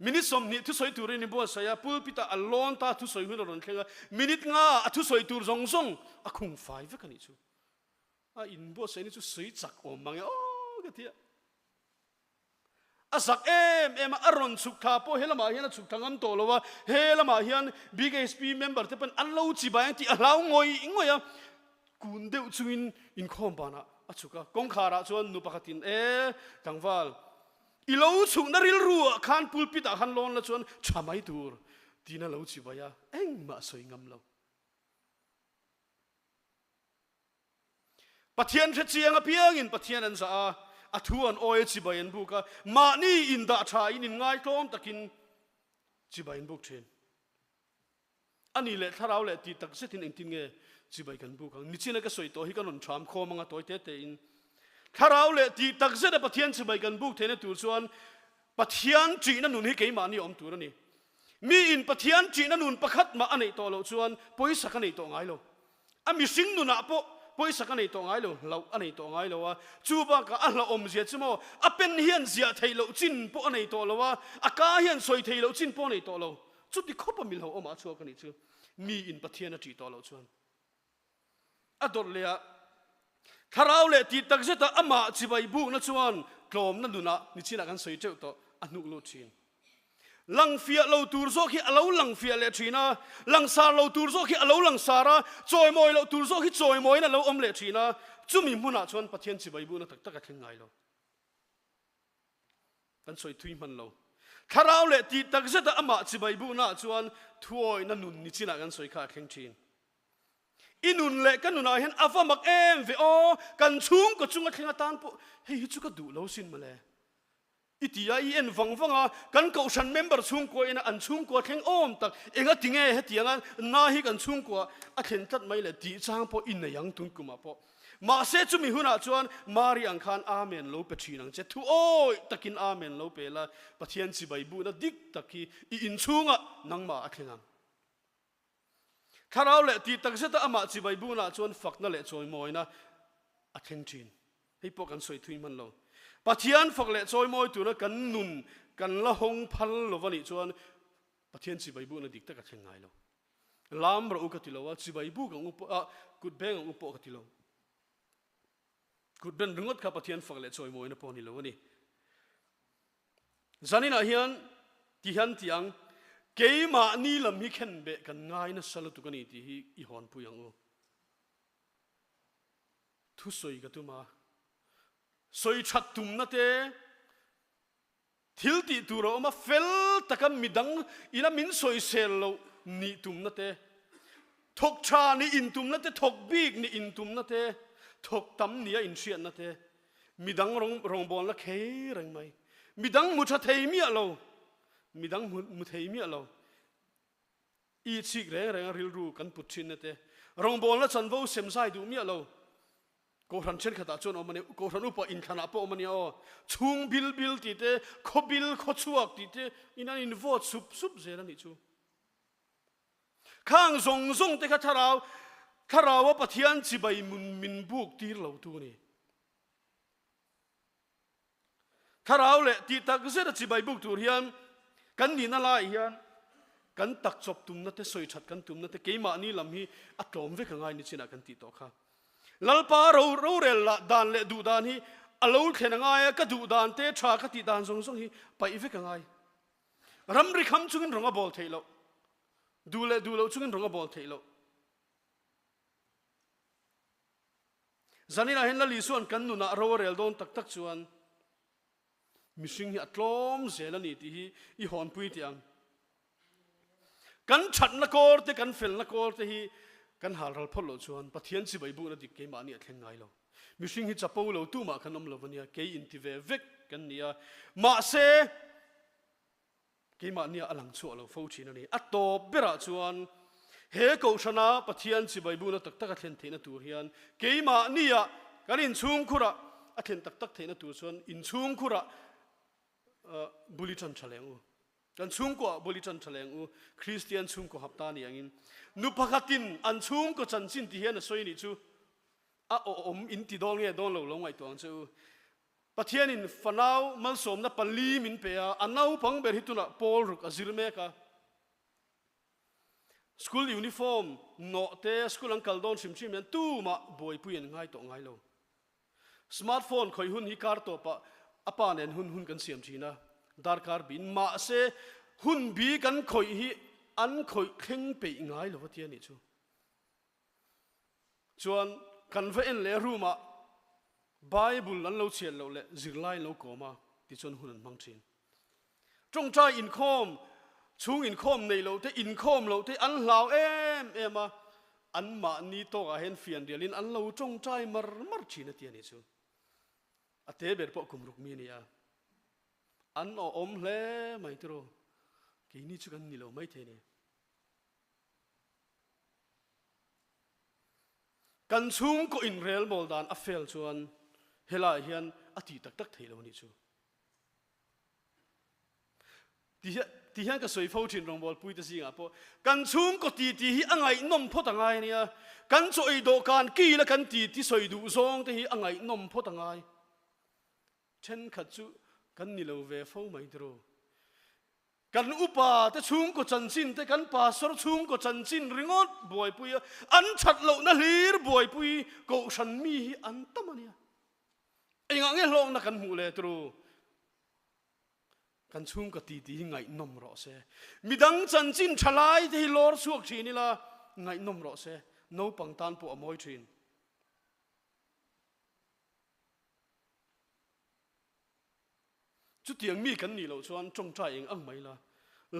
Minute 20 thusawi turin inbuatsaih a, pulpit-ah a lawn ta thusawi hun a rawn thleng a, minute nga a thusawi tur zawng zawng a khung fai vek a nih chu. A inbuatsaih ni chu sawi chak awm mang e aw ka ti a. A zak em em a, a rawn chhuk thla pawh he lamah hian a chhuk thla ngam tawh lo a, he lamah hian BKSP member te pawn an lo chi bai ang tih a hlau ngawih ngawih a, kun deuh chungin inkhawm banah a chhuk a, kawngkharah chuan nu pakhatin e tlangval i lo chhukna rilru ah khan pulpit ah khan lawn la chuan tha mai tur tiin a lo chi bai a, engmah a sawi ngam lo. Pathian hre chiang apiangin Pathian an zah a, a thu an awi a, chibai an buk a, mahni indah tha in inngaitlawm takin chibai an buk thin. A ni leh thlarau leh tih tak zetin engtin nge chibai kan buk ang? Nichina ka sawi tawh hi ka rawn ṭham khawm anga tawi te tein. Thlarau leh tih tak zeta Pathian chibai kan buk theihna tur chuan Pathian ṭihna nun hi keimahni awm tur a ni. Mi in Pathian ṭihna nun pakhat mah a neih tawh loh chuan pawisa ka nei tawh ngai lo. A mihring nunah pawh pawisa ka nei tawh ngai lo, hlauh a nei tawh ngai lo a. Chu bakah a hlauhawmzia chu maw, a pen hian ziah theih loh chin pawh a nei tawh lo a, a ka hian sawi theih loh chin pawh a nei tawh lo. Chuti khawpa mi hlauhawmah a chhuak a nih chu, mi in Pathian a ṭih tawh loh chuan. A dawrh leh a, thlarau leh tih tak zeta amah chibai bukna chuan tlawmna nunah nichinah kan sawi teuh tawh a hnuk lut thin. Langfiah lo tur zawk hi a lo langfiah leh thin a, langsar lo tur zawk hi a lo langsar a, chawimawi loh tur zawk hi chawimawiin a lo awm leh thin a, chumi hmunah chuan Pathian chibai bukna tak tak a thleng ngai lo. Kan sawi thui hman lo. Thlarau leh tih tak zeta amah chibai buknaah chuan thuawihna nun nichinah kan sawi kha a thleng thin. I nun leh ka nunah hian a va mak em ve aw, kan chhungkaw chunga thleng atan pawh hei hi chu ka duh lo sin mawle. I ti a, i en vang vang a, kan kohhran member chhungkua ina an chhungkua thleng awm tak, enga ti nge hetianga na hi kan chhungkua a thlen tlat mai le tih chang pawh i nei ang tun kumah pawh. Mahse chumi hunah chuan Mari ang khan Amen lo pe thin ang che, thu awih takin Amen lo pe la, Pathian chibai buhna dik tak hi i inchhungah nangmah a thleng ang. Thlarau leh tih tak zeta amah chibai bunah chuan fakna leh chawimawina a thleng thin. Hei pawh kan sawi thui hman lo. Pathian fak leh chawimawi tura kan nun kan la hawng phal lo va nih chuan Pathian chibai buna dik tak a thleng ngai lo. Lam rawh u ka ti lo a, chibai buk ang u pawh a, kut beng ang u pawh ka ti lo. Kut ben ringawt kha Pathian fak leh chawimawina pawh a ni lo a ni. Zaninah hian ti hian ti ang, keimahni lam hi khenbeh kan ngai nasa lutuk a ni tih hi i hawnpui ang u. Thusawi ka tum a, sawi that tumna te, thil tih tur a awm a, fel taka midang ina min sawisel loh nih tumna te, thawk tha nih intumna te, thawk bik nih intumna te, thawk tam nia inhriatna te, Midang rawng rawngbawlna khei reng mai. Midang mu tha thei miah lo. Midang mu mu thei miah lo. I chik reng reng a rilru kan put thin na te. Rawngbawlna chanvo sem zai duh miah lo. Kohhran thenkhatah chuan awm a nia, Kohhran upa inthlanah pawh awm a nia aw. Chhung bil bil tih te, khaw bil khaw chhuak tih te in an in vote sup sup zel a nih chu. Khang zawng zawng te kha thlarau, thlaraua Pathian chibai mun min buk tir lo tu a ni. Thlarau leh tih tak zet a chibai buk tur hian kan nihna laiah hian kan tak chawp tumna te, sawi that kan tumna te, keimahni lam hi a tlawm vek a ngai ni chinah kan tih tawh kha. Lalpa ro rorel lah dan leh duh dan hi a lo thlen a ngai a, ka duh dan te, tha ka tih dan zawng zawng hi paih vek a ngai. Ramri kham chungin rawng a bawl theih loh. Duh leh duh loh chungin rawng a bawl theih loh. Zaninah hian Lal Isua'n kan nunah ro a rel dawn tak tak chuan mihring hi a tlawm zel a ni tih hi i hawnpui teh ang. Kan thatna kawr te, kan felna kawr te hi kan halral phawt loh chuan Pathian chibai bukna dik keimahni a thleng ngai lo. Mihring hi chapo lo tumah kan awm lo a nia, kei inti ve vek kan ni a, mahse keimahnia a lang chhuah lo fo thin a ni. A tawp berah chuan he Kohhrana Pathian chibai bukna tak tak a thlen theihna tur hian keimahnia kan inchhungkhurah a thlen tak tak theihna tur chuan inchhungkhurah bul i tan tha leng u. Kan chhungkuah bul i tan tha leng u. Kristian chhungkaw hapta ni angin nu pakhatin an chhungkaw chanchin ti hian a sawi nih chu a awm in ti dawn nge dawn lo lo ngaihtuah ang che u. Pathianin fanau malsawmna pali min pe a, a naupang ber hi tunah pawl ruk a zir mek a. School uniform nawh te school an kal dawn hrim hrim hian tumah buaipui an ngai tawh ngai lo. Smartphone khawih hun hi kar tawpah a pa nen hun hun kan siam thin a, darkar bin mahse hun bi kan khawih hi an khawih thleng peih ngai lo a tia nih chu. Chuan kan va en leh room ah Bible an lo chhiat loh leh zirlai an lo kawm a tichuan hun an hmang thin. Tawngtai inkhawm, chhung inkhawm neih loh te, inkhawm loh te an hlau em em a, anmahni tawkah hian fianrialin an lo tawngtai mar mar thin a ti a nih chu. A te ber pawh kum ruk mi a ni a, an awhawm hle mai tiraw, keini chu kan ni lo maithei a ni. Kan chhungkaw inrelmawl dan a fel chuan helaiah hian a tih tak tak theih lo a nih chu. Ti hian ka sawi fo thin rawngbawl puite zingah pawh kan chhungkaw titi hi a ngaihnawm phawt a ngai a nia. Kan chaw ei dawhkan kila kan titi sawi duh zawng te hi a ngaihnawm phawt a ngai. Thenkhat chu kan ni lo ve fo mai tiraw. Kan upa te chhungkaw chanchin te, kan pastor chhungkaw chanchin ringawt buaipui a, an that lohna hlir buaipui kohhran mi hi an tam a nia. Engah nge hlawkna kan hmuh leh tiraw? Kan chhungkaw titi hi ngaihnawm rawh se. Midang chanchin tha lai te hi lawr chhuak thin ila ngaihnawm rawh se. Naupang tan pawh a mawi thin. Chutiang mi kan nih loh chuan tawngtai eng ang mai la,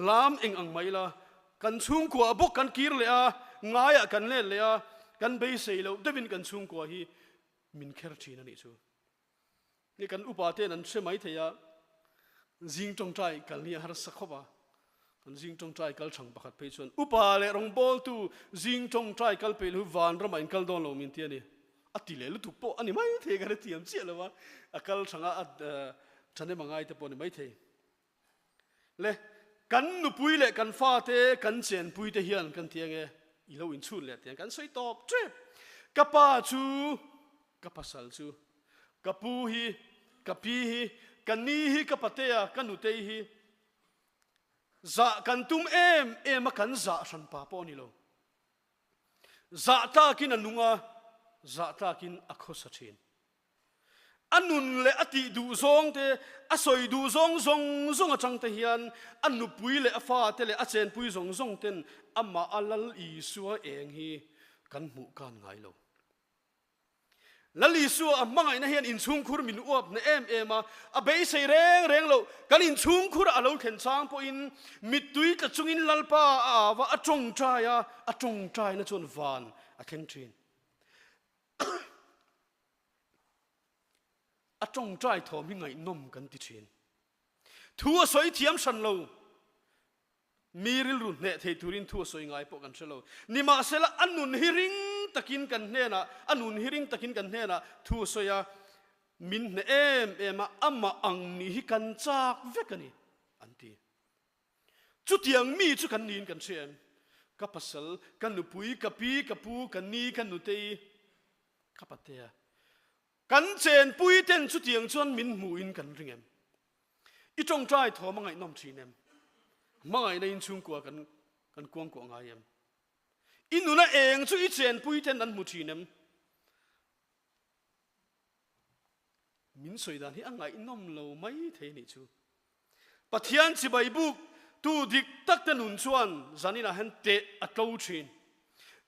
lam eng ang mai la, kan chhungkua bawk kan kir leh a, ngaiah kan let leh a, kan beisei loh deuhin kan chhungkua hi min kher thin a nih chu. Ni kan upa ten an hre mai thei a, zing tawngtai kal hi a harsa khawp a, kan zing tawngtai kal thang pakhat phei chuan upa leh rawngbawltu zing tawngtai kal peih hu van ramah in kal dawn lo min ti a ni. A ti leh lutuk pawh a ni mai thei ka hrethiam chiah lo a, a kal thanga a thahnem a ngai te pawh a ni mai thei. Le, kan nupui leh kan fate kan chenpui te hian kan ti ange, i lo inchhun leh tiang kan sawi tawp tep. Ka pa chu, ka pasal chu, ka pu hi, ka pi hi, ka ni hi, ka patea, ka nutei hi, zah kan tum em em a kan zah hran pa pawh a ni lo. Zah tlakin a nung a, zah tlakin a khawsa thin. A nun leh a tih duh zawng te, a sawi duh zawng zawng zawng atang te hian a nupui leh a fate leh a chenpui zawng zawng ten amah a Lal Isua eng hi kan hmuh kan ngai lo. Lal Isua a hmangaihna hian inchhungkhur min uap hne em em a, a beisei reng reng lo. Kan inchhungkhur a lo thlen chang pawhin mittui tla chungin Lalpa a au a, a tawngtai a, a tawngtaina chuan van a thleng thin. A tawngtai thawm hi ngaihnawm kan ti thin. Thu a sawi thiam hran lo. Mi rilru hneh thei turin thu a sawi ngai pawh kan hre lo. Nimahsela a nun hi ring takin kan hnenah, a nun hi ring takin kan hnenah thu a sawi a, min hneh em em a, amah ang nih hi kan chak vek a ni, an ti. Chutiang mi chu kan niin kan hria em? Ka pasal, ka nupui, ka pi, ka pu, ka ni, ka nutei, ka patea. Kan chenpui ten chutiang chuan min hmuhin kan ring em? I tawngtai thawm a ngaihnawm thin em? Hmangaihna inchhungkua kan kan kuangkuah ngai em? I nuna eng chu i chenpui ten an hmu thin em? Min sawi dan hi a ngaihnawm lo mai thei anih chu. Pathian chibai buk tu dik tak te nun chuan zaninah hian teh a tlo thin.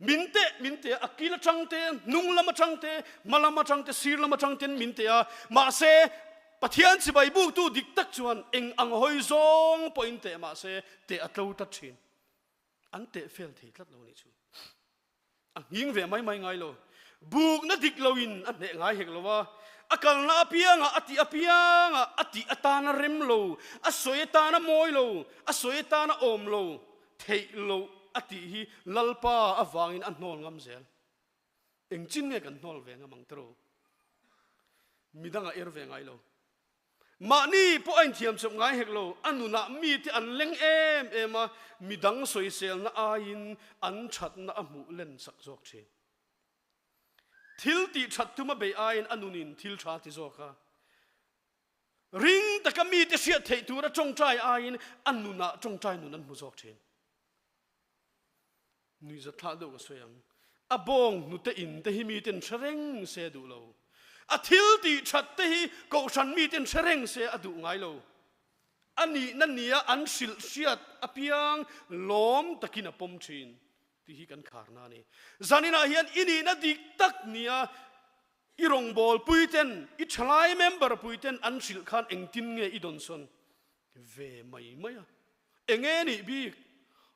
Min teh min teh a, a kil atang te, hnung lam atang te, hma lam atang te, sir lam atang ten min teh a. Mahse, Pathian chibai buk tu dik tak chuan eng ang hawi zawng pawhin teh mahse teh a tlo tlat thin. An teh fel thei tlat lo anih chu. A nghing ve mai mai ngai lo. Bukna dik loin a hneh ngai hek lo a, a kalna apianga a tih apianga a tih atana rem lo, a sawi atana mawi lo, a sawi atana awm lo, theih loh a tih hi Lalpa avangin a hnawl ngam zel. Engchin nge kan hnawl ve ngam ang tiraw? Midang a er ve ngai lo. Mahni pawh a inthiam chawp ngai hek lo, a nunah mite an leng em em a, midang sawiselna aiin an thatna a hmuh len sak zawk thin. Thil tih that tum a beih aiin a nunin thil tha ti zawk a, ring taka mite hriat theih tura tawngtai aiin a nunah tawngtai nun an hmu zawk thin. Nuihzat thlah deuh ka sawi ang. A bawng hnute in te hi miten hre reng se a duh lo. A thil tih that te hi kohhran miten hre reng se a duh ngai lo. A nihna nia an hrilh hriat apiang lawm takin a pawm thin tih hi kan kharna a ni. Zaninah hian i nihna dik tak nia i rawngbawlpui ten, i thalai member pui ten an hrilh khan engtin nge i dawnsawn ve mai mai a. Enge nih bik?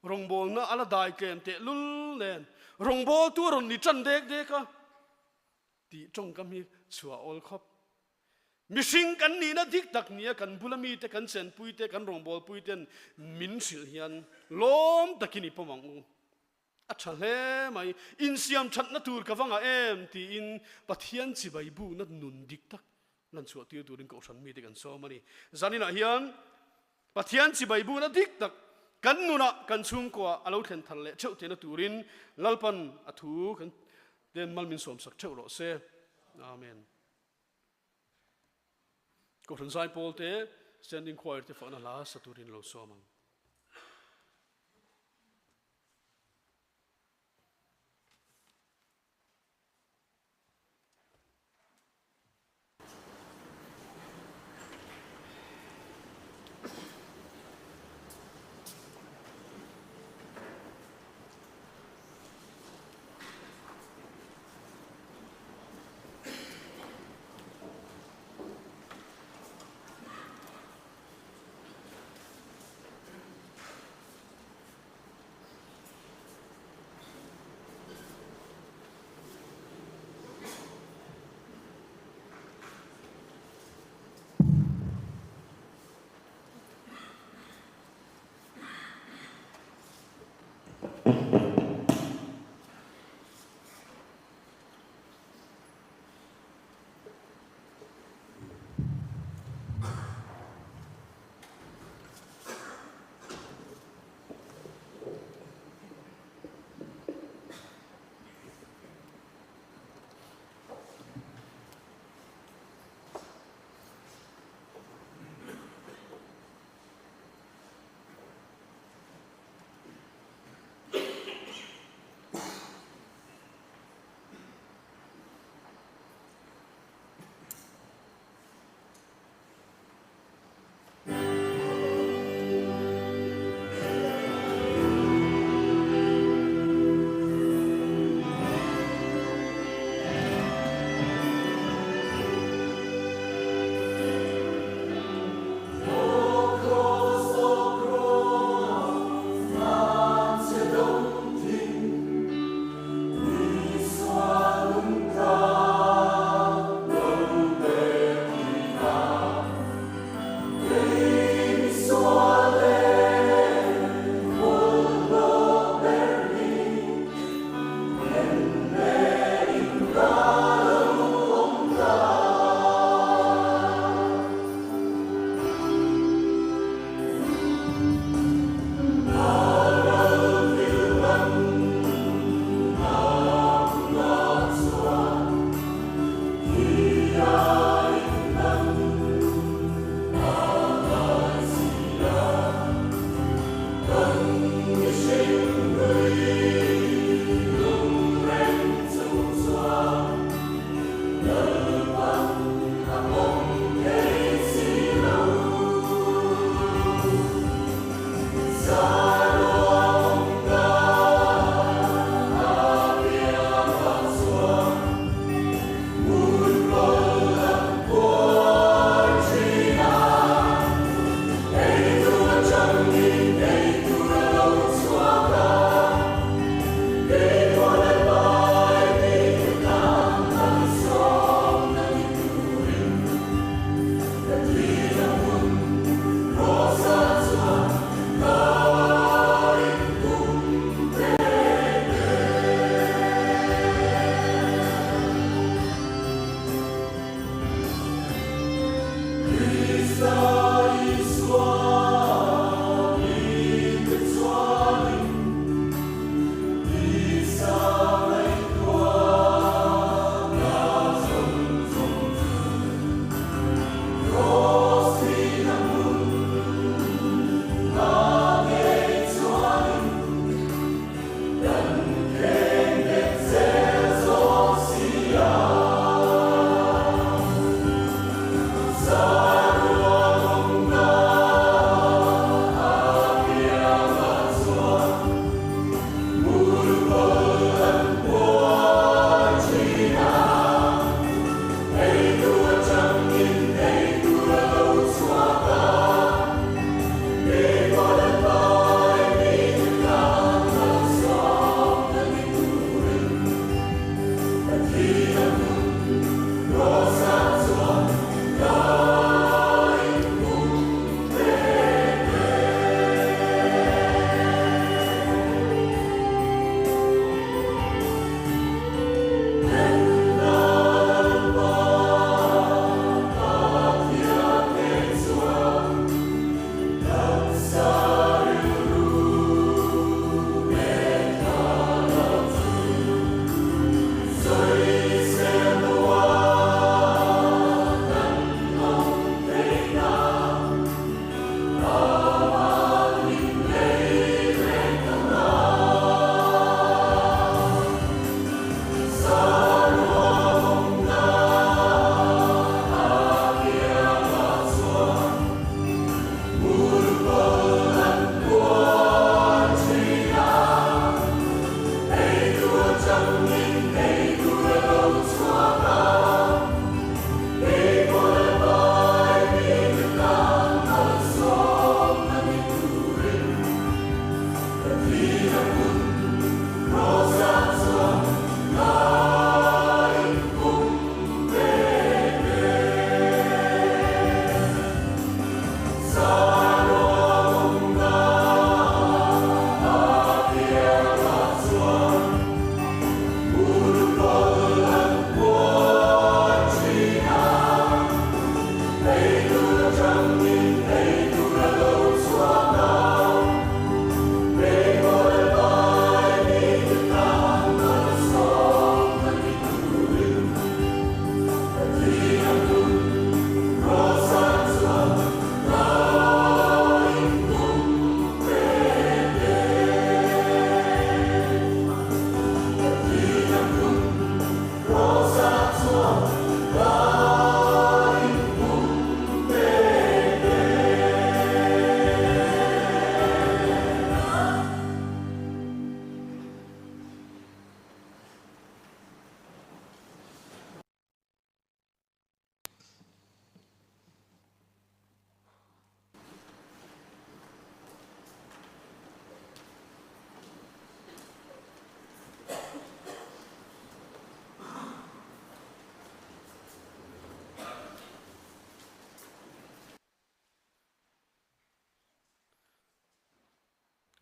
Rawngbawlna a la dai tlem teh lul nen rawngbawltu a rawn ni tan dek dek a tih tawngkam hi chhuah awl khawp. Mihring kan nihna dik tak nia kan bula mite, kan chenpuite, kan rawngbawlpuiten min hrilh hian lawm takin i pawm ang u. A tha hle mai, insiam thatna tur ka va ngah em tiin Pathian chibai bukna nun dik tak lan chhuah tir turin Kohhran mite kan sawm a ni. Zaninah hian Pathian chibai bukna dik tak. kan nunah kan chhungkua a lo thlen thar leh theuh theihna turin Lalpan a thu kan ten mal min sawmsak theuh rawh se. Amen. Kohhran zaipawl te Standing Choir te fakna hla sa turin lo sawm ang.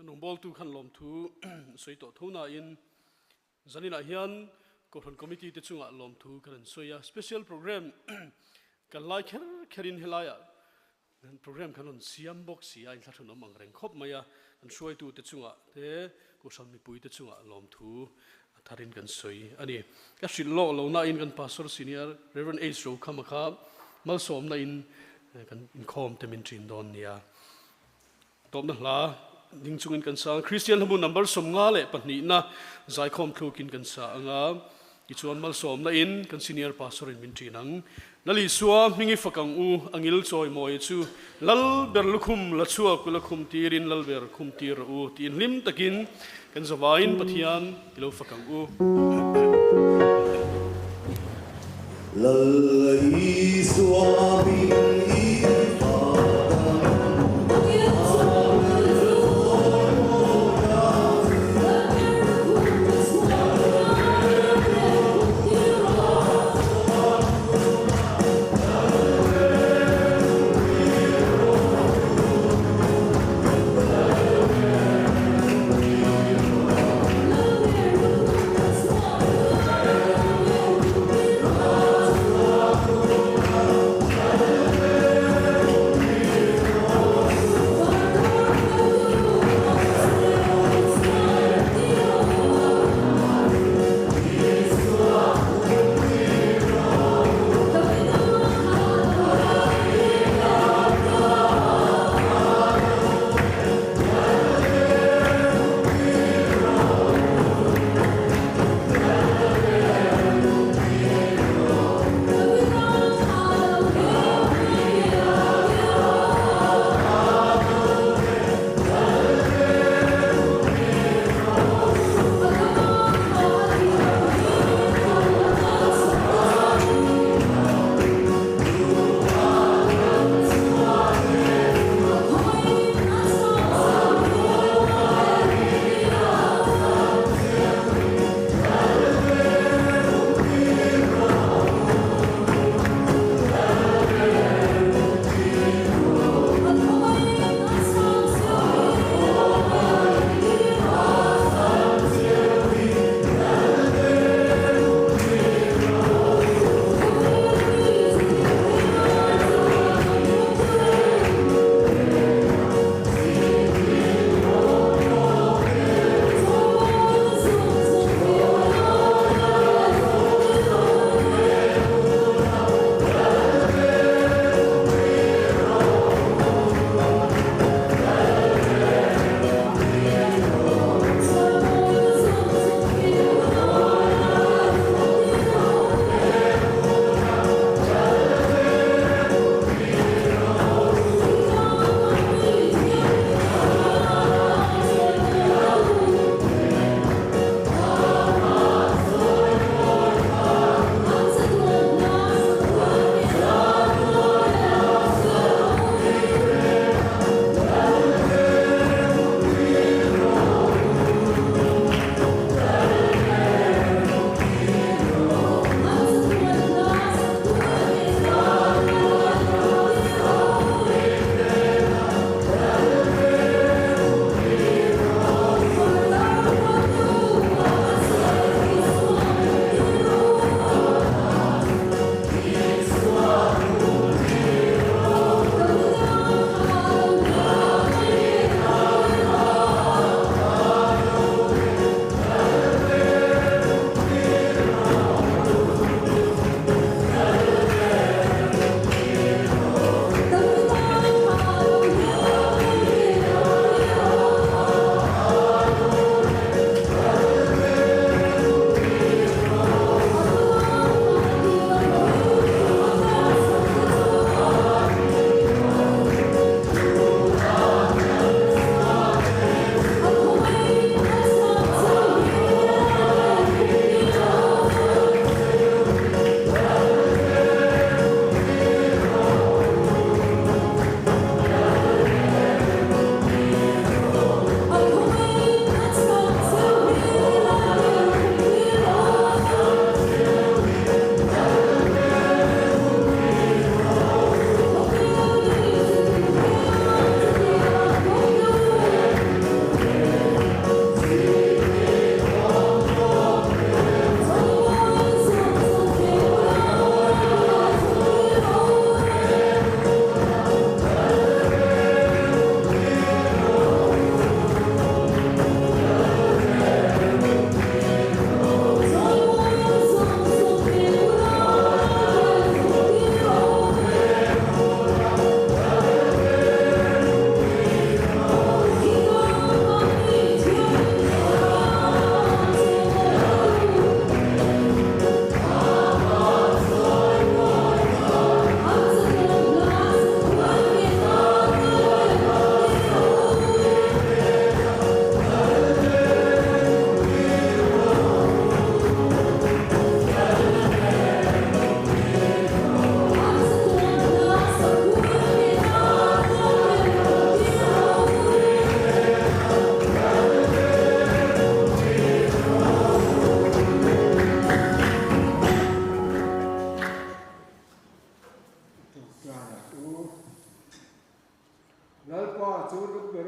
Kan rawngbawltu khan lawmthu sawi tawh tho nain zaninah hian Kohhran Committee te chungah lawmthu kan han sawi a. Special Programme kan lai kher kherin helaiah program kan rawn siam bawk si a, inthlahrunawm ang reng khawp mai a. Kan hruaitute chungah te Kohhran mipuite chungah lawmthu a tharin kan sawi a ni. Ka hrilh lawk lo nain kan Pastor Senior Rev. H. Rokhama kha malsawmna in kan inkhawm te min ṭin dawn nia. Tawpna hla ding chungin kan sa ang. Kristian hlabu number 52na zaikhawm thlukin kan sa ang a, tichuan malsawmna in kan senior pastor in min ṭin ang. Lal Isua hming i fak ang u, a ngil chawimawi chu Lal ber lukhum la chhuak ula khum tirin Lal ber khum tir rawh u tiin hlim takin kan zavaiin Pathian i lo fak ang u. Lal Isua hming i fak ang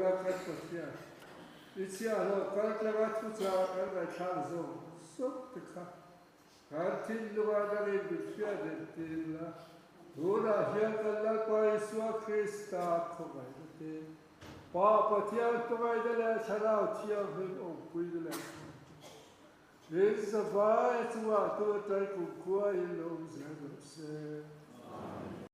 Tuna kan Pathian, i chhiahhlawh kal tlanga thuchah kan ngaihthlak zawng zawng te kha kan thinlunga dangin min hriat reng tir la, tunah hian kan Lalpa Isua Krista khawngaihna te, Pa Pathian hmangaihna leh Thlarau Thianghlim awmpuina leh In zavai chungah tu aṭai kumkhua in lo awm zel rawh se.